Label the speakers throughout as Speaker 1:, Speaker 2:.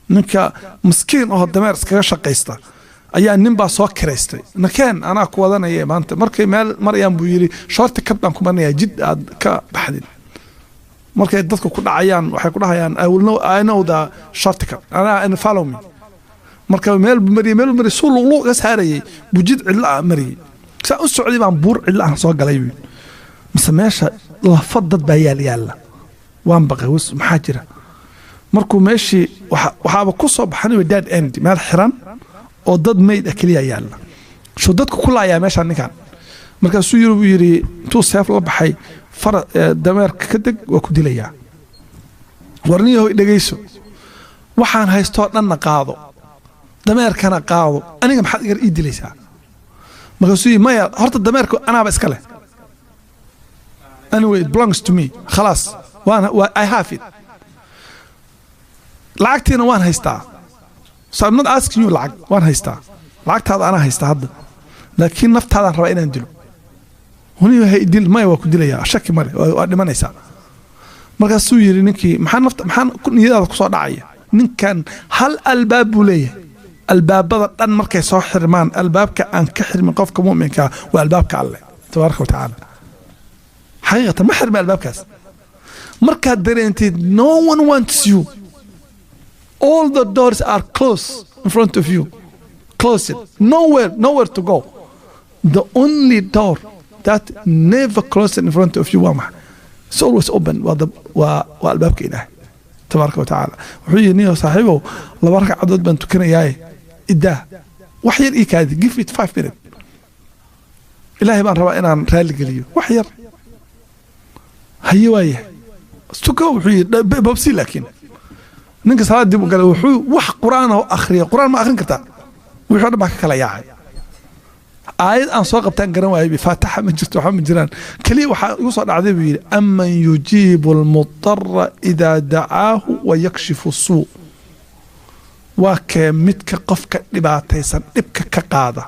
Speaker 1: Ninka miskiin oo dameer iskaga shaqaysta ayaa nin baa soo kiraystay. Nakeen, anaa ku wadanaya maanta. Markay meel marayaan buu yidhi, "Shortcut baan ku marinayaa, jid aad ka baxdin." Markay dadka ku dhacayaan waxay ku dhahayaan, "I will know, I know the shortcut, anaa and follow me." Marka meel buu mariyay, meel buu mariyay, suu luqluq ga saarayay buu jid cidlo ah mariyay. Saa u socday baan buur cidlo ah soo galay buu. Mise meesha lafa dad baa yaal yaalla. Waan baqay, wis maxaa jira? Markuu meeshii waxaaba ku soo baxan dead end, meel xiran oo dad mayd ah keliya yaalla. Soo dadku ku laayaa meeshaan ninkan. Markaasuu yiri, buu yidhi, intuu seef la baxay, fara dameerka ka deg, waa ku dilayaa. Warniyahow, dhegayso, waxaan haystoo dhanna qaado, dameerkana qaado, aniga maxaad igar ii dilaysaa? Markaasuu yidhi, "Maya, horta dameerka anaaba iska leh. Anyway, it belongs to me, khalaas, waan waa I have it. Lacagtiina waan haystaa, so I'm not asking you lacag. Waan haystaa lacagtaada, anaa haystaa hadda, laakiin naftaadaan rabaa inaan dilo. Huniyo hay dil. Maya, waa ku dilayaa, shaki male, waa dhimanaysaa." Markaasuu yidhi ninkii, "Maxaa nafta, maxaa niyadaada kusoo dhacaya?" Ninkan hal albaab buu leeyahay. Albaabada dhan markay soo xirmaan, albaabka aan ka xirmin qofka mu'minka waa albaabka Alleh tabaaraka wa tacaala. Xaqiiqatan ma xirmi albaabkaas. Markaad dareentid no one wants you, all the doors are closed in front of you, close it, nowhere, nowhere to go, the only door that never closed in front of you waa maxay? It's always open. Waa albaabka Ilaahay tabaaraka wa tacaala. Wuxuu yidhi, "Niyo saaxiibow, laba ragcadood baan tukanayaaye, idaa wax yar ii kaadi, give it 5 minute. Ilaahay baan rabaa inaan raali geliyo wax yar." "Haye, waayahay, tuko," wuxuu yidhi, "babsi." Laakiin ninka salaad dib u galay, wuxuu wax Qur'aan oo akhriya, Qur'aan ma akhrin kartaa? Wixii o dhan baa ka kala yaacay. Aayad aan soo qabtaan garan waayay, Faataxa ma jirto, waxba ma jiraan. Keliya waxaa igu soo dhacday, buu yidhi, "أمن يجيب المضطر إذا دعاه ويكشف السوء." Waa kee midka qofka dhibaataysan dhibka ka qaada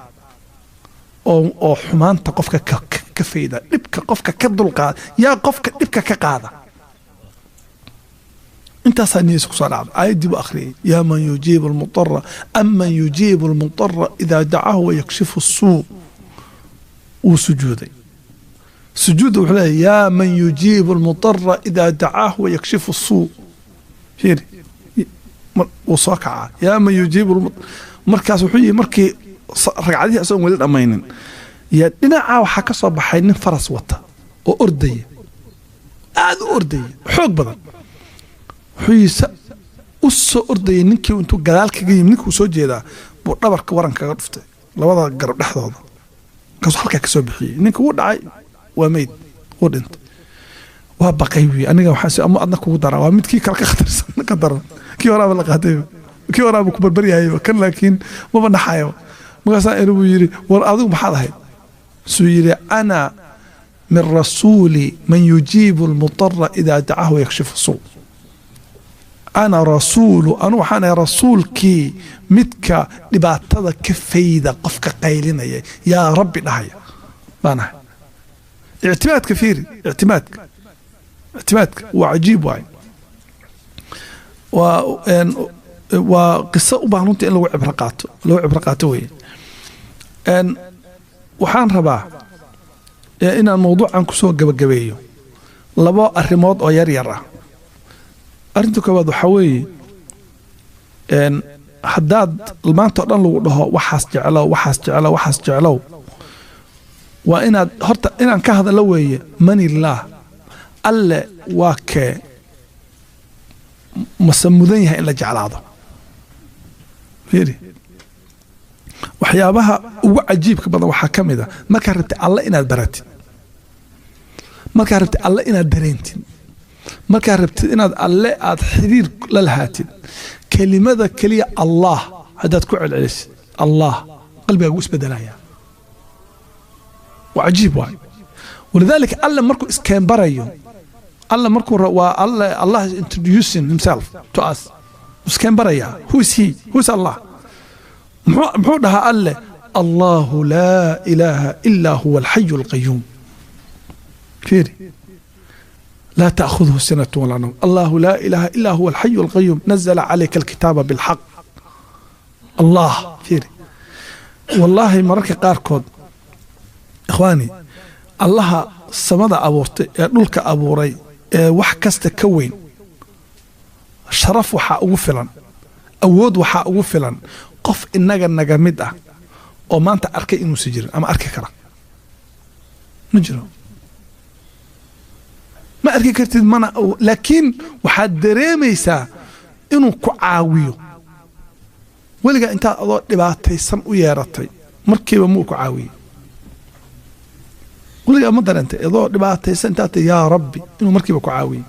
Speaker 1: oo xumaanta qofka ka fayda, dhibka qofka ka dulqaada? Yaa qofka dhibka ka qaada? Intaasaa niyadiisa kusoo dhacda. Aayaddii buu akhriyay, يا من يجيب المضطر أمن يجيب المضطر إذا دعاه ويكشف السوء. Wuu sujuuday. Sujuudda wuxuu leeyahy, "يا من يجيب المضطر إذا دعاه ويكشف السوء." Fiiri, wuu soo kacaa, يا من يجيب. Markaas wuxuu yihi, markii ragcadihii asagoon weli dhammaynin, yaa dhinacaa waxaa ka soo baxay nin faras wata oo ordaya, aada u ordaya, xoog badan. Wuxuu yihi, u soo ordayay ninkii, intuu gadaal kaga yimi ninkuu soo jeedaa buu dhabarka waran kaga dhuftay, labada garab dhexdooda. Markaasuu halkaa ka soo bixiyey. Ninka wuu dhacay, waa meyd, wuu dhintay. Waa baqay wi. Aniga waxaa ama adna kugu daraa, waa mid kii kale ka khatarsan, ka daran. Kii horaaba la qaatayba, kii horaaba ku barbaryahayba, kan laakiin maba naxayo. Markaasaa eri, buu yidhi, "War adigu maxaad ahayd?" Suu yidhi, "أنا من رسول من يجيب المضطر إذا دعاه ويكشف السوء. أنا رسول, anu waxaan ahay rasuulkii midka dhibaatada ka fayda qofka qaylinaya, yaa Rabbi dhahaya baan ahay." Ictimaadka fiiri, ictimaadka, ictimaadka waa cajiib. Waay, waa qiso u baahan runtii in lagu cibro qaato, lagu cibro qaato weeye. Waxaan rabaa inaan mawduucan kusoo gabagabeeyo labo arrimood oo yar yar ah. Arrinta koowaad waxaa weeye, haddaad maanta o dhan lagu dhaho waxaas jeclow, waxaas jeclow, waxaas jeclow, waa inaad horta inaan ka hadallo weeye, من الله? Alle waa kee? Mase mudan yahay in la jeclaado? Fiiri, waxyaabaha ugu cajiibka badan waxaa ka mid a markaad rabtid Alle inaad baratid, markaad rabtid Alle inaad dareentid, markaad rabtid inaad Alle aad xiriir la lahaatid, kelimada keliya Allah haddaad ku celcelisid, Allah qalbigaagu isbedelaya. Waa cajiib waay. ولذلك Alle markuu iskeen barayo, Alle markuu waa Alle, Allah is introducing himself to us, iskeen barayaa. Who is he? Who is Allah? Muxuu dhahaa Alle? الله لا إله إلا هو الحي القيوم. Fiiri, لا تأخذه سنة ولا نوم، الله لا إله إلا هو الحي القيوم، نزل عليك الكتاب بالحق. Allah fiiri, wallaahi mararka qaarkood, ikhwaani, Allaha samada abuurtay ee dhulka abuuray ee wax kasta ka weyn, sharaf waxaa ugu filan, awood waxaa ugu filan qof inaga naga mid ah oo maanta arkay inuusan jirin ama arki kara ma jiro. Ma arki kartid mana, laakiin waxaad dareemaysaa inuu ku caawiyo. Weligaa intaad adoo dhibaataysan u yeeratay markiiba muu ku caawiyey? Weligaa ma dareentay adoo dhibaataysan intaad tahay "yaa Rabbi" inuu markiiba ku caawiyey?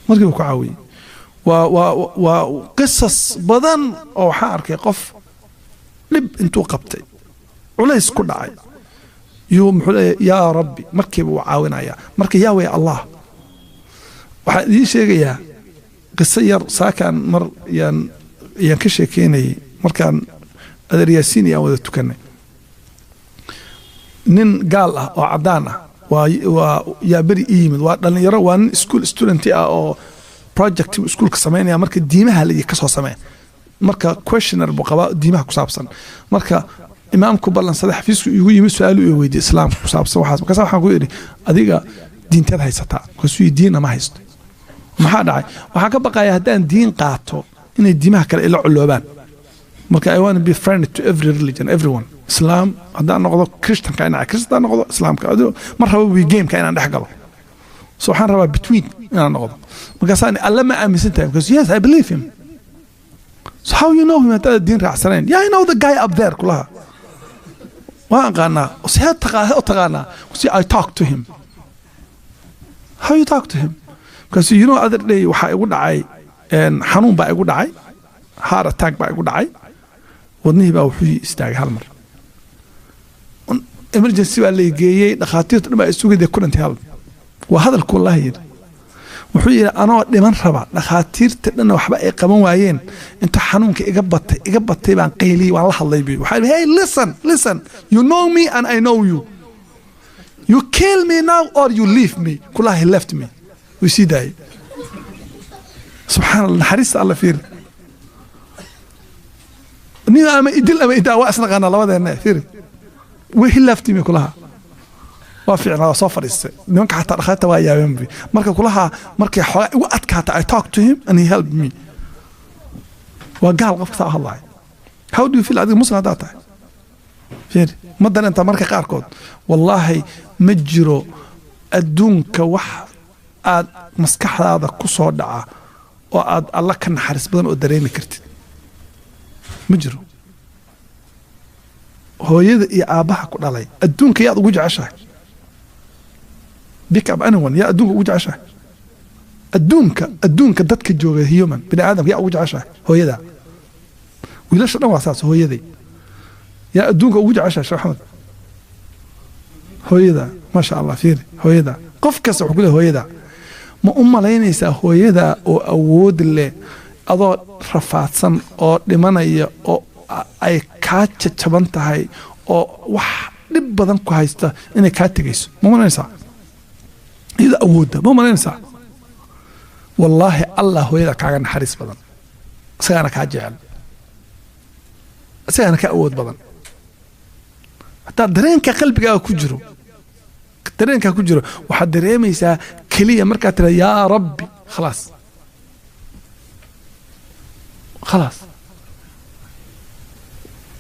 Speaker 1: Markiiba ku caawiyey. Waa qisas badan oo waxaan arkay qof dhib intuu qabtay, culays ku dhacay, yuu muxuu leeyahay "yaa Rabbi", markiiba uu caawinayaa. Marka yaa way Allah. Waxaan idiin sheegayaa qiso yar. Saakaan mar yaan ka sheekeynayay markaan adeer Yaasiin iyo aan wada tukanay. Nin gaal ah oo caddaan ah waa yaa beri ii yimid. Waa dhalinyaro, waa nin school student ah oo project iskuulka samaynaya. Marka diimaha la ka soo samee, marka questionnaire buu qabaa diimaha ku saabsan. Marka imaamku ballansaday, xafiisku igu yimid, su-aal uu weydiiyey Islaamka ku saabsan waxaas. Markaasa waxaan ku idhi, "Adiga diinteed haysataa?" Markaasuu yidhi, "Diinna ma haysto." "Maxaa dhacay?" "Waxaan ka baqaya haddaan diin qaato inay diimaha kale ila coloobaan. Marka I want to be friend to every religion, everyone. Islam haddaan noqdo, Christianka inaa Christian, haddaan noqdo Islaamka, adigo ma rabo wi gameka inaan dhex galo. So waxaan rabaa between inaan noqdo." Markaasaan, "Alle ma aaminsan tahay?" Because, "Yes, I believe him." "So how you know him haddaad diin raacsanayn?" "Yeah, I know the guy up there," kulaha, "waan aqaanaa." "See u taqaanaa?" "See, I talk to him." "How you talk to him?" "Because you know, other day waxaa igu dhacay xanuun baa igu dhacay, heart attack baa igu dhacay. Wadnihii baa wuxuu istaagay hal mar. Emergency baa la geeyey, dhakhaatiirtu dhan baa isugu, they couldn't help." Waa hadalku wallahi yidhi. Wuxuu yidhi, "Anoo dhiman raba, dhakhaatiirta dhanna waxba ay qaban waayeen, inta xanuunka iga batay, iga batay, baan qayliyey, waan la hadlay." Bi waxaa yidhi, "Hey, listen, listen, you know me and I know you. You kill me now or you leave me." Kulaha, he left me, wuu sii daayey. Subxaan Allah, naxariista Alla fiiri. Nin ama idil ama idaa, waa isnaqaanaa labadeenna. Fiiri, he left me kulaha. Waa fiicnaa, waa soo fadhiistay. Nimanka xataa dhakhaatiirta waa yaabeen bi. Marka kulaha, markay xoogaa igu adkaata, I talk to him and he helped me. Waa gaal qofka saa hadlaaya. How do you feel adiga Muslim haddaad tahay? Fiiri, ma dareentaa marka qaarkood? Wallaahi ma jiro adduunka wax aad maskaxdaada ku soo dhaca oo aad Alla ka naxariis badan oo dareemi kartid, ma jiro. Hooyada iyo aabbaha ku dhalay, adduunka yaad ugu jeceshahay? Pick up anyone, yaa adduunka ugu jeceshahay? Adduunka dadka jooga, human bini aadamka, yaa ugu jeceshahay? Hooyada. Wiilasha dhan waa saas, "Hooyaday." Yaa adduunka ugu jeceshahay, Sheekh Axmed? Hooyada, maasha Allah. Fiiri, hooyada, qof kasta wuxuu ku leeyahay hooyada. Ma u malaynaysaa hooyada oo awood leh, adoo rafaadsan oo dhimanaya oo ay kaa jajaban tahay oo wax dhib badan ku haysta, inay kaa tegayso? Ma malaynaysaa iyadoo awoodda? Ma malaynaysaa? Wallaahi Allah hooyada kaaga naxariis badan, isagaana kaa jecel, isagaana ka awood badan. Hataa dareenka qalbigaaga ku jiro, dareenkaa ku jiro, waxaad dareemaysaa keliya markaad tira "yaa Rabbi", khalaas, khalaas,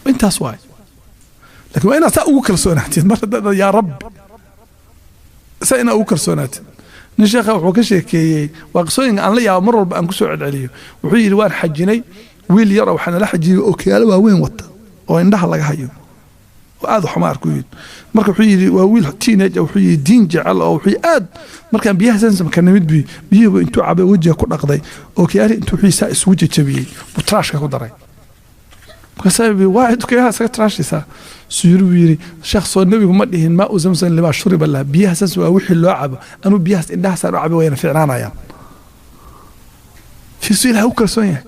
Speaker 1: intaas waay. Lakin waa inaad saa ugu kalsoonaatid. Mar haddaad "yaa Rabbi", saa inaad ugu kalsoonaatid. Nin sheekha wuxuu ka sheekeeyey, waa qisooyinka aan la yaabo, mar walba aan kusoo celceliyo. Wuxuu yidhi, "Waan xajinay, wiil yar oo waxaa nala xajiyey ookiyaalo waaweyn wata oo indhaha laga hayo oo aad xuma arku," yidhi. Marka wuxuu yidhi, waa wiil teenage, wuxuu yidhi, diin jecel oo wuxuu aad. Markaan biyaha Zamzamka nimid bi, biyuhu intuu cabay wejiga ku dhaqday, ookiyaali intuu wuxuu saa isugu jajabiyey buu trashka ku daray. Markaasaa waa okiyaalaha isaga trashaysaa suyiri? Buu yidhi, "Sheekh, soo nebigu ma dhihin ماء زمزم لما شرب له? Biyaha Zamzam waa wixii loo cabo. Anuu biyahaas indhahaasaan u cabay, wayna fiicnaanayaan." Fiisu Ilaah u kalsoon yahay.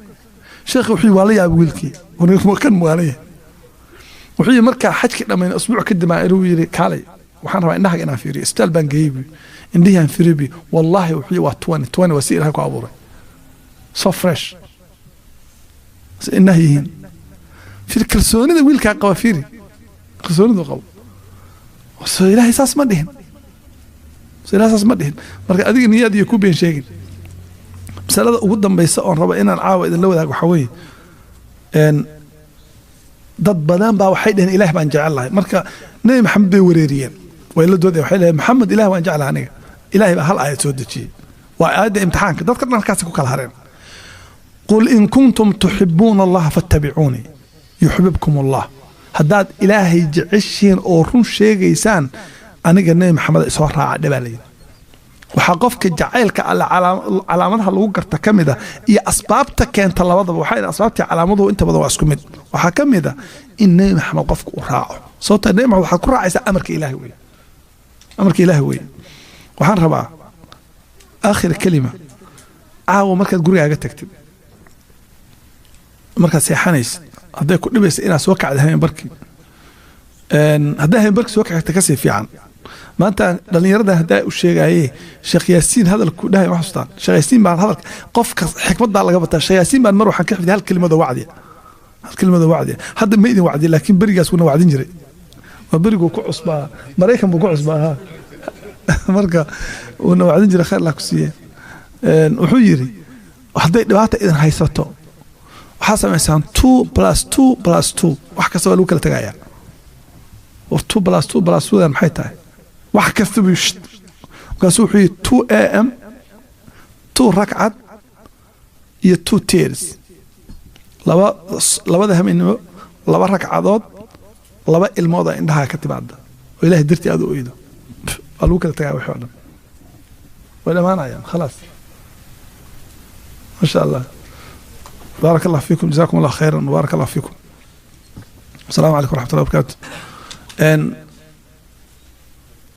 Speaker 1: Sheekhi wuxuu waa la yaabay wiilkii kan muwaalan yahay. Wuxuu yidhi, markaa xajkii dhammayn usbuuc kadib baan inuu yidhi, "Kaalay, waxaan rabaa indhahaga inaan fiiriyo." Isbitaal baan geeyey buu. Indhihian firibi, wallahi wuxuu waa 20 20, waa si Ilahay ku abuuray, so fresh si indhaha yihiin. Fiir kalsoonida wiilkaa qaba, fiiri kalsoonidu qabo. So Ilaahay saas ma dhihin, so Ilahay saas ma dhihin. Marka adiga niyaad iyo ku been sheegin. Masalada ugu dambaysa oon raba inaan caawa idinla wadaago waxaa weeye, dad badan baa waxay dheheen Ilaah baan jecel lahay. Marka Nebi Maxamed bay wareeriyeen, way la doodeen, waxay dheheen Maxamed, Ilaah waan jeclahay aniga. Ilaahay baa hal aayad soo dejiyey, waa aayadda imtixaanka. Dadka dhan halkaasi ku kala hareen: قل إن كنتم تحبون الله فاتبعوني يحببكم الله. Haddaad Ilaahay jeceshiin oo run sheegaysaan, aniga Nebi Maxamed isoo raaca dhibaa layidhi. Waxaa qofka jacaylka Alle calaamadaha lagu garta ka mid a iyo asbaabta keenta labadaba, waxaa asbaabtii calaamaduhu inta badan waa isku mid. Waxaa ka mid a in Nebi Maxamed qofka uu raaco, sababta Nebi Maxamed waxaad ku raacaysaa amarka Ilaahay weye, amarka Ilaahay weye. Waxaan rabaa aakhir kelima: caawa markaad gurigaaga tagtid, markaad seexanaysid, hadday ku dhibaysa inaad soo kacda habeen barkii, hadday habeen barkii soo kacta kasii fiican. Maanta dhallinyarada haddaa u sheegaye Sheekh Yaasiin hadalku dhahay ma xasuustaan? Sheekh Yaasiin baan hadalka qofka xikmaddaa laga bataa. Sheekh Yaasiin baan mar waxaan ka xifdiy hal kelimado wacdiya, hal kelimado wacdiya. Hadda ma idin wacdiya, laakiin berigaas wuna wacdin jiray. Waa beriguu ku cusbaa Maraykan buu ku cusbaa ha. Marka wuuna wacdin jiray, khayr Allah ku siiye. Wuxuu yidhi, hadday dhibaata idin haysato, waxaa samaysaan 2 + 2 + 2, wax kasta waa lagu kala tegayaa. War 2 + 2 + 2 dan maxay tahay? Wax kasta buu shit. Markaasuu wuxuu yidhi 2 a.m., two rakcad iyo two tears, laba labada habeenimo, laba ragcadood, laba ilmood oo indhaha ka timaada oo Ilahay dartii aad u oydo, waa lagu kala tagaa. Wixii oo dhan way dhamaanayaan, khalaas. Ma sha Allah, بارك الله فيكم، جزاكم الله خيرا وبارك الله فيكم. السلام عليكم ورحمة الله وبركاته.